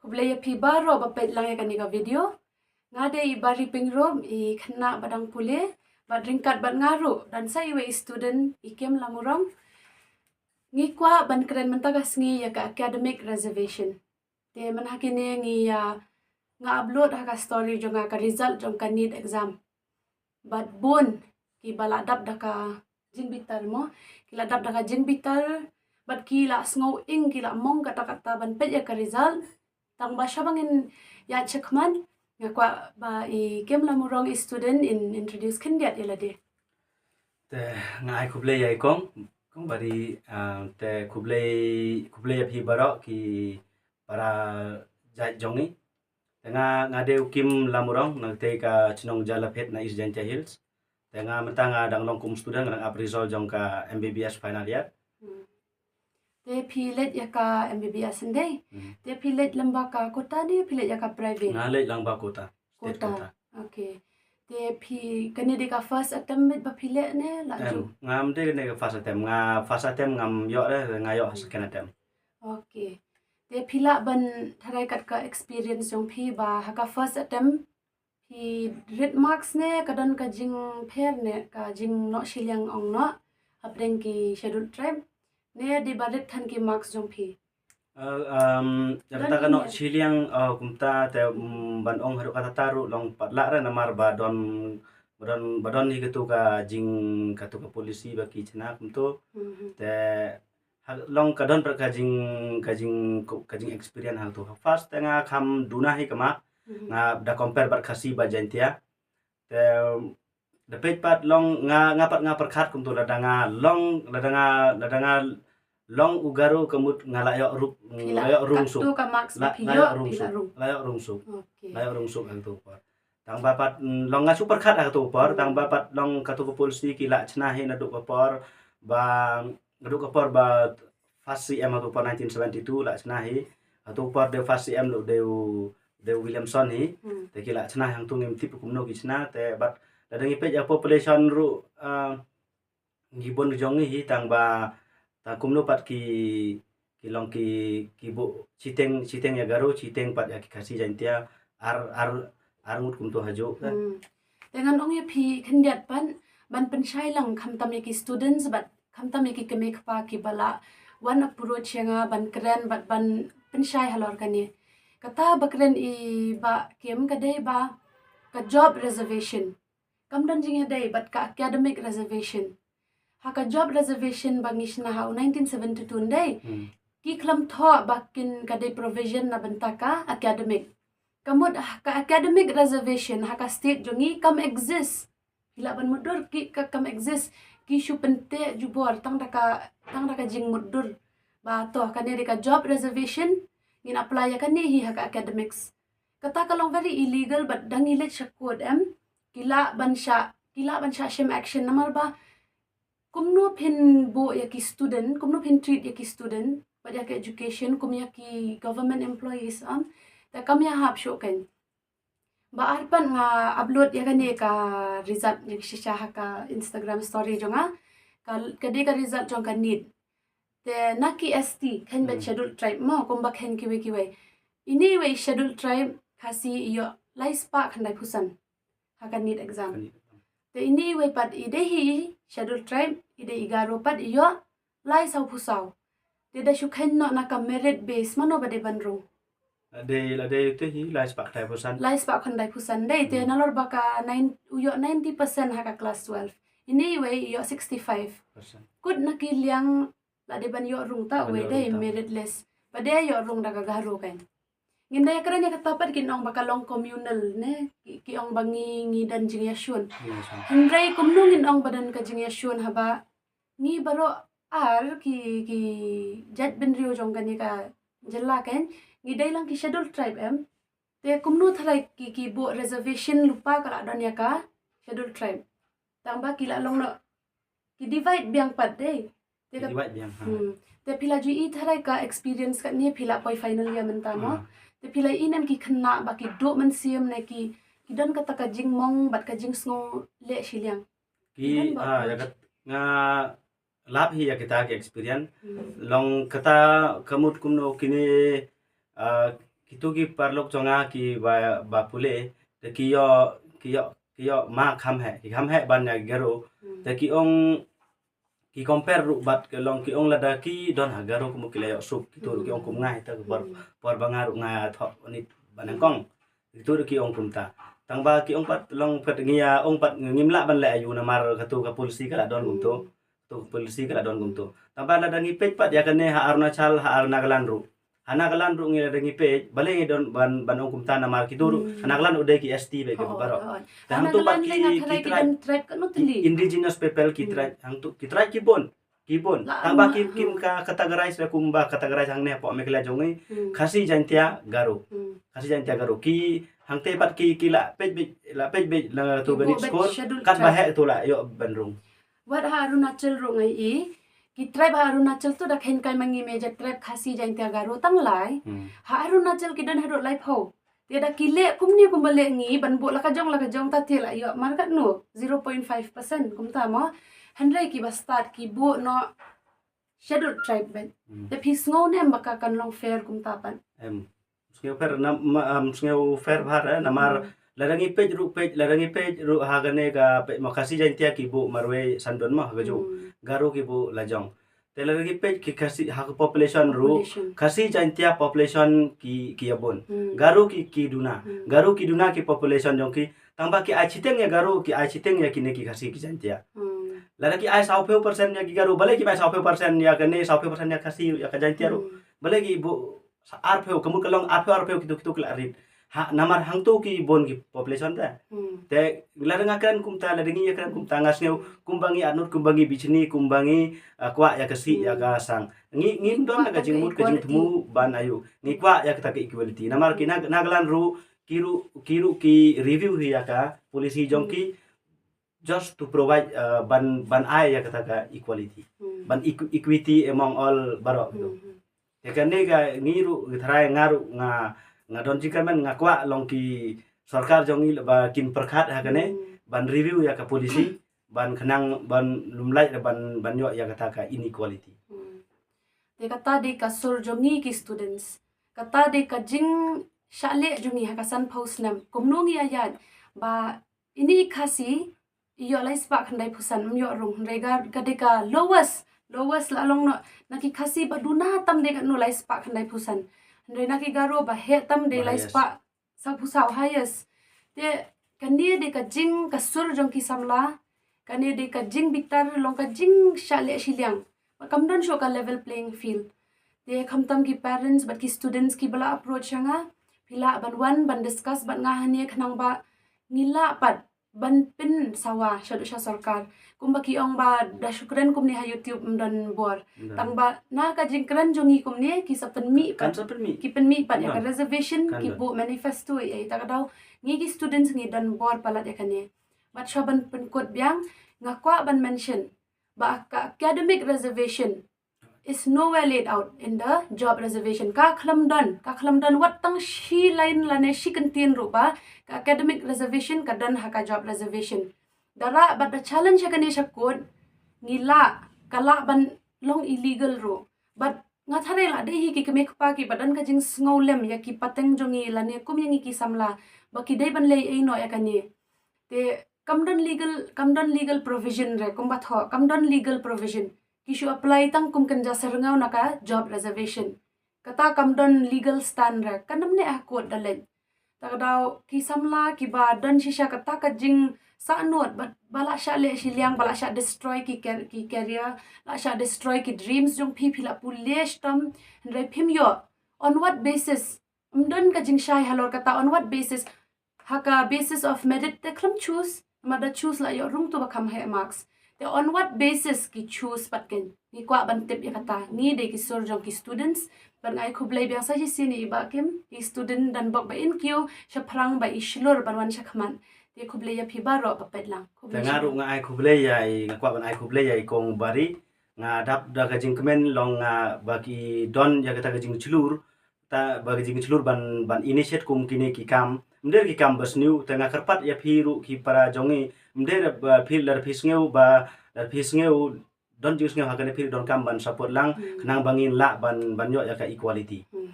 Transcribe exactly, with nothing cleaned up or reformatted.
Khublei ïa phi baroh ba peit lang ïa kane ka video. Nga dei i Bari Pyngrope, i khynnah ba dang pule, bad ryngkat bad nga ruh don sa iwei i student, i Kim Lamurong. Ngi kwah ban kren mynta ka sngi ïa ka academic reservation. Te mynta kine ngi ïa, nga upload ha ka story jong nga ka result jong ka NEET exam. Bad bun kiba la dap da ka jingbitar mo, ki la dap da ka jingbitar, bad ki la sngew ing, ki la mong katta katta ban peit ïa ka result. Tang ba sha ba ngin ïa check man, nga kwah ba i Kim Lamurong, i student, in introduce khyndiat ïa lade. Te nga ai khublei ïa i kong, kong Bari, ah, te khublei, khublei ïa phi baroh ki para judge jong ngi. Te nga, nga dei u Kim Lamurong, na tei ka chnong Jalaphet na East Jaintia Hills. Te nga mynta nga dang long kum student, nga dang ap result jong ka M B B S final year. Hmm. Te phi leit ïa ka M B B S ndei? Hmm. Te phi leit lyngba ka quota ne phi leit ïa ka private? Nga leit lyngba quota. State quota. Okay. Te phi, kane dei ka first attempt beit ba phi leh ne la ju? Em, ngam dei kane ka first attempt. Nga first attempt ngam ïoh re, nga ïoh second attempt. Okay. Te phi lah ban tharai kat ka experience jong phi ba ha ka first attempt phi rit marks ne ka don ka jingpher ne ka jingnoh shiliang ong noh hapdeng ki scheduled tribe, ne dei ba rit than ki marks jong phi? Uh, um, kata ka noh shiliang, uh, kumta te, um, ban ong haduh katta ruh long pat lah re namar ba don, ba don, ba don hi katu ka jing, katu ka policy ba ki chna kumto. Hmm. Te ha, long ka don pat ka jing, ka jing, ka jing experience ha tu. First te nga kham duna hi ka mark, hmm, nga da compare bad Khasi bad Jaintia. Te da peit pat long nga, nga pat nga pyrkhat kumto lada nga long, lada nga, lada nga long u Garo ka mut nga la ïoh rung, la ïoh rung suk. Katu ka marks la, la ïoh rung suk. La ïoh rung suk. Okay. La ïoh rung suk ha katu ka por. Tang ba pat, mm, long nga shu pyrkhat ha katu ka por, hmm, tang ba pat long katu ka policy ki la chna hi naduh ka por ba, naduh ka por ba first C M ha katu ka por nineteen seventy-two la chna hi. Ha katu ka por dei first C M ruh dei u, dei u Williamson hi. Hmm. Te ki la chna hangtu ngim tip kumno ki chna te bad lada ngi peit ïa population ruh, ah, ngi bun jong ngi hi tang ba, tang kumno pat ki, ki long ki, ki buh shiteng, shiteng ïa Garo, shiteng pat ïa ki Khasi Jaintia, ar, ar, ar ngut kumto hajuh kan. Hmm. Te ngan ong ïa phi khyndiat pat ban pynshai lang khamtam ïa ki students bad khamtam ïa ki kmie kpa kiba la wan approach ïa nga ban kren bad ban pynshai halor kane. Kata ba kren i Bah Kim ka dei ba ka job reservation. Kam don jingïadei bad ka academic reservation. Ha ka job reservation ba ngi shna ha u nineteen seventy-two ndei. Hmm. Ki khlem thoh ba kin ka dei provision na bynta ka academic. Ka mut ha ka academic reservation ha ka state jong ngi kam exist. Phi lah ban mutdur ki ka kam exist. Ki shu pynteh jubor tang da ka, tang da ka jingmutdur. Ba to kane dei ka job reservation ngin apply ïa kane hi ha ka academics. Kata ka long very illegal bad da ngi leit sha court em. Ki lah ban shah, ki lah ban shah shim action namar ba kumno phin buh ïa ki student, kumno phin treat ïa ki student bad ïa ki education kum ïa ki government employees am. Te kam ïahap shuh kan. Ba ar pat nga upload ïa kane ka result ïa ka shisha ha ka Instagram story jong nga. Ka, ka dei ka result jong ka NEET. Te na ki S T, kheiñ bad, hmm, scheduled tribe mo, kumba kheiñ kiwei kiwei. Ine iwei scheduled tribe Khasi i ïoh lai spah khyndai phew san ha ka NEET exam. Ka NEET exam. Te ine iwei pat i dei hi scheduled tribe, i dei i Garo pat i ïoh lai saw phew saw. Te da shu kheiñ noh na ka merit base mano ba dei ban rung. La dei, la dei te hi lai spah khyndai phew san. Lai spah khyndai phew san dei te, hmm, nalor ba ka nine, u ïoh ninety percent ha ka class twelve. Ine iwei i ïoh sixty-five percent. Kut na ki liang la dei ban ïoh rung ta, ban wei ïoh dei rung ta, merit list. Ba dei ïoh rung da ka Garo kan. Ngin da ïakren ïa kata pat kin ong ba ka long communal ne, ki, ki ong ba ngi, ngi don jingïashun. Jingïashun. Hynrei kumno ngin ong ba don ka jingïashun haba ngi baroh ar ki, ki jaitbynriew jong kane ka jylla kan, ngi dei lang ki scheduled tribe em. Te kumno tharai ki, ki buh reservation lypa ka la don ïa ka scheduled tribe. Tang ba ki la long noh ki divide biang pat dei. Te ki ka divide biang, ha. Hmm. Te phi la ju i tharai ka experience katne phi la poi final year mynta mo. Ha. Te phi la i nem ki khynnah ba ki duh mynsiem ne ki, ki don kata ka jingmong bad ka jingsngew leh shiliang. Ki, ki don ba, ha, ïa kat, nga lap hi ïa kita ki experience. Hmm. Long kata ka mut kumno kine, ah, kitu ki paralok jong nga ki ba, ba pule, te ki ïoh, ki ïoh, ki ïoh ma kham heh, ki kham heh ban ïa ki Garo. Te ki ong, ki compare ruh bad ki long, ki ong lada ki don ha Garo kumno ki la ïoh suk, kitu ruh ki ong kum nga, ita ka por, por ba nga ruh nga thoh ni ba nyngkong. Kitu ruh ki ong kumta. Tang ba ki ong pat long pat ngi ïa ong pat ngim lah ban leh aïu namar katu ka policy ka la don kumtu. Tu ka policy ka la don kumtu. Tang ba lada ngi peit pat ïa kane ha Arunachal, ha Nagaland ruh. Ha Nagaland ruh ngi lada ngi peit, balei ngi don ban, ban ong kumta namar kitu ruh. Ha Nagaland u dei ki S T beit ki baroh. Te hangtu pat ki, ki tribe, indigenous people ki tribe, hangtu ki tribe ki bun. Ki bun. Tang ba ki, kim ka categorize la kumba categorize hangne hapoh Meghalaya jong ngi. Khasi, Jaintia, Garo. Khasi, Jaintia, Garo. Ki hangte pat ki, ki la peit beit, la peit beit la tu ganit score. Kat ba heh tu la ïoh ban rung. Wat ha Arunachal ruh ngi i, ki tribe ha Arunachal tu da khein kai ma ngi major tribe Khasi, Jaintia, Garo tang lai. Ha Arunachal ki don haduh laiphew. Te da ki leh kumne kumba leh ngi ban buh la ka jong la ka jong ta te la ïoh mar katno zero point five percent kumta mo. Hynrei ki ba stad ki buh noh scheduled tribe beit. Te phi sngew ne em ba ka kan long fair kumta pat? Em. Sngew fair na, ma, em, sngew fair bha re, namar lada ngi peit ruh peit, lada ngi peit ruh ha kane ka peit mo Khasi, Jaintia ki buh marwei sandon mo ha kajuh. Garo ki buh la jong. Te lada ngi peit ki Khasi ha ka population ruh, Khasi, Jaintia population ki, ki ïa bun. Garo ki, ki duna. Garo ki duna ki population jong ki. Tang ba ki ai shiteng ïa Garo, ki ai shiteng ïa kine ki Khasi ki Jaintia. Lada ki ai sawphew percent ïa ki Garo, balei ki ai sawphew percent ïa kane, sawphew percent ïa Khasi, ïa ka Jaintia ruh. Balei ki buh sa arphew, ka mut ka long arphew, arphew kitu, kitu ki la rit. Ha, namar hangtu ki bun ki population te. Te lada nga kren kumta, lada ngi ïa kren kumta nga sngew kumba ngi atnud, kumba ngi bishni, kumba ngi, ah, kwah ïa ka sih, ïa ka sang. Ngi, ngim don la ka jingmut ka jingthmu ban aïu. Ngi kwah ïa kata ka equality. Namar ki Nag-, Nagaland ruh, ki ruh, ki ruh ki review hi ïa ka policy jong ki just to provide, uh, ban, ban ai ïa kata ka equality. Ban equ-, equity among all baroh gitu. Te kane ka ngi ruh, ngi tharai nga ruh nga, nga don jingkyrmen, nga kwah long ki sorkar jong ngi ba kin pyrkhat ha kane, ban review ïa ka policy, ban khnang ban lum lait ban, ban ïoh ïa kata ka inequality. Te kata dei ka sur jong ngi ki students. Kata dei ka jingshah leh jong ngi ha ka sanphew snem. Kumno ngi ïa ïaid ba ini i Khasi i ïoh lai spah khyndai phew san, ym ïoh rung, hynrei ka, ka dei ka lowest, lowest la long noh, na ki Khasi ba duna tam dei katno, lai spah khyndai phew san. Hynrei na ki Garo ba heh tam dei lai spah sawphew saw, highest. Te kane dei ka jing, ka sur jong ki samla, kane dei ka jingbitar, long ka jingshah leh shiliang. Ba kam don shuh ka level playing field. Te khamtam ki parents bad ki students ki ba la approach ïa nga, phi lah ban wan ban discuss bad nga hangne khnang ba ngi lah pat ban pynsawa shaduh sha sorkar. Kumba ki ong ba da shu kren kumne ha YouTube ym don bor. Tang ba na ka jingkren jong ngi kumne ki sa pynmih pat. Ki pynmih pat ïa ka reservation, ki buh manifesto ïa ita ka daw. Ngi ki students ngi don bor palat ïa kane. Bad shuwa ban pynkut biang, nga kwah ban mention ba ka academic reservation is nowhere laid out in the job reservation. Ka khlem don, ka khlem don wat tang shi line lane shi kyntien ruh ba ka academic reservation ka don ha ka job reservation. Da rah bad da challenge ha kane sha court, ngi lah, ka lah ban long illegal ruh. Bad nga tharai la dei hi ki kmie kpa ki ba don ka jingsngewlem ïa ki pateng jong ngi lane kum ïa ngi ki samla ba ki dei ban leh ei noh ïa kane. Te kam don legal, kam don legal provision re, kumba thoh, kam don legal provision. Ki shu apply tang kum kynja syrngaw na ka job reservation. Kata kam don legal stand re, kan ym neh ha court da leit. Ta ka daw ki samla ki ba don shisha kata ka jingsahnod ba, ba la shah leh shiliang, ba la shah destroy ki car-, ki career, la shah destroy ki dreams jong phi, phi la pule shitom, hynrei phim ïoh. On what basis? Ym don ka jingshai halor kata, on what basis? Ha ka basis of merit te khlem choose, ma da choose la ïoh rung tu ba kham heh marks. Te on what basis ki choose pat kein? Ngi kwah ban tip ïa kata. Ngi dei ki sur jong ki students. Bad nga ai khublei biang sa shisien ïa i Bah Kim, i student donbok ba in kiew shaphrang ba i shlur ban wan shakhmat. Te khublei ïa phi baroh ba peit lang. Te nga ruh nga ai khublei ïa i, nga kwah ban ai khublei ïa i Kong Bari. Nga dap da ka jingkmen long nga ba ki don ïa kata ka jingchlur. Ta ba ka jingchlur ban, ban initiate kum kine ki kam. Ym dei ki kam ba sniew, te nga kyrpad ïa phi ruh ki para jong ngi. Ym dei ba phi, lada phi sngew ba, lada phi sngew, don jingsngew ha kane phi ruh donkam ban support lang, khnang ba ngin lah ban, ban ïoh ïa ka equality.